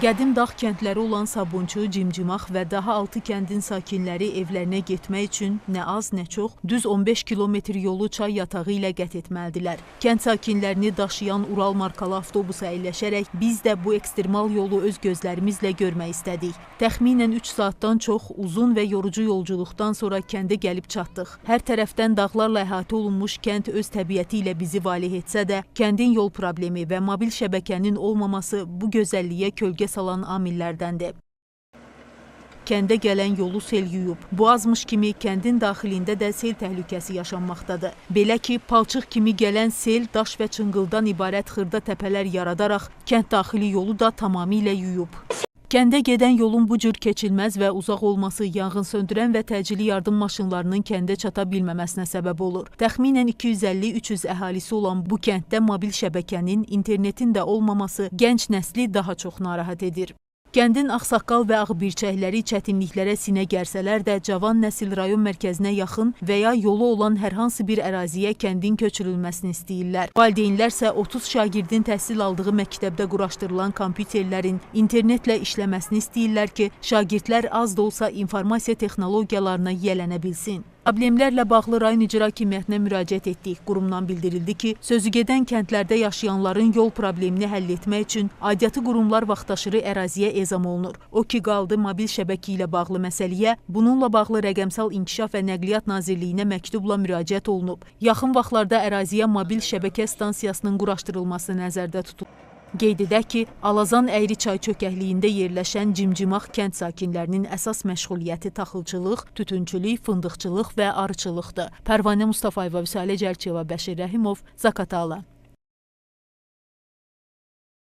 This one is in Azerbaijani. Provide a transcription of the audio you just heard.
Qədim dağ kəndləri olan Sabunçu, Cimcimax və daha 6 kəndin sakinləri evlərinə getmək üçün nə az, nə çox düz 15 kilometr yolu çay yatağı ilə qət etməlidirlər. Kənd sakinlərini daşıyan Ural markalı avtobusa əyləşərək biz də bu ekstremal yolu öz gözlərimizlə görmək istədik. Təxminən 3 saatdan çox uzun və yorucu yolculuqdan sonra kəndə gəlib çatdıq. Hər tərəfdən dağlarla əhatə olunmuş kənd öz təbiəti ilə bizi valeh etsə də, kəndin yol problemi və mobil şəbəkənin olmaması bu gözəlliyə kölgə salan amillərdəndir. Kəndə gələn yolu sel yuyub. Bu azmış kimi kəndin daxilində də sel təhlükəsi yaşanmaqdadır. Belə ki, palçıq kimi gələn sel daş və çınqıldan ibarət xırda təpələr yaradaraq kənd daxili yolu da tamamilə yuyub. Kəndə gedən yolun bu cür keçilməz və uzaq olması yanğın söndürən və təcili yardım maşınlarının kəndə çata bilməməsinə səbəb olur. Təxminən 250-300 əhalisi olan bu kənddə mobil şəbəkənin, internetin də olmaması gənc nəsli daha çox narahat edir. Kəndin ağsaqqal və ağbirçəkləri çətinliklərə sinə gərsələr də, cavan nəsil rayon mərkəzinə yaxın və ya yolu olan hər hansı bir əraziyə kəndin köçürülməsini istəyirlər. Valideynlər isə 30 şagirdin təhsil aldığı məktəbdə quraşdırılan kompüterlərin internetlə işləməsini istəyirlər ki, şagirdlər az da olsa informasiya texnologiyalarına yiyələnə bilsin. Problemlərlə bağlı rayon icra hakimiyyətinə müraciət etdik. Qurumdan bildirildi ki, sözügedən kəndlərdə yaşayanların yol problemini həll etmək üçün aidiyyatı qurumlar vaxtaşırı əraziyə ezam olunur. O ki, qaldı mobil şəbəkə ilə bağlı məsələyə, bununla bağlı Rəqəmsal İnkişaf və Nəqliyyat Nazirliyinə məktubla müraciət olunub. Yaxın vaxtlarda əraziyə mobil şəbəkə stansiyasının quraşdırılması nəzərdə tutulur. Qeyd edək ki, Alazan Əyriçay çökəkliyində yerləşən Cimcimax kənd sakinlərinin əsas məşğuliyyəti taxılçılıq, tütünçülük, fındıqçılıq və arıçılıqdır. Pərvanə Mustafayeva, Vüsalə Cəlçiyeva, Bəşir Rəhimov, Zaqatala.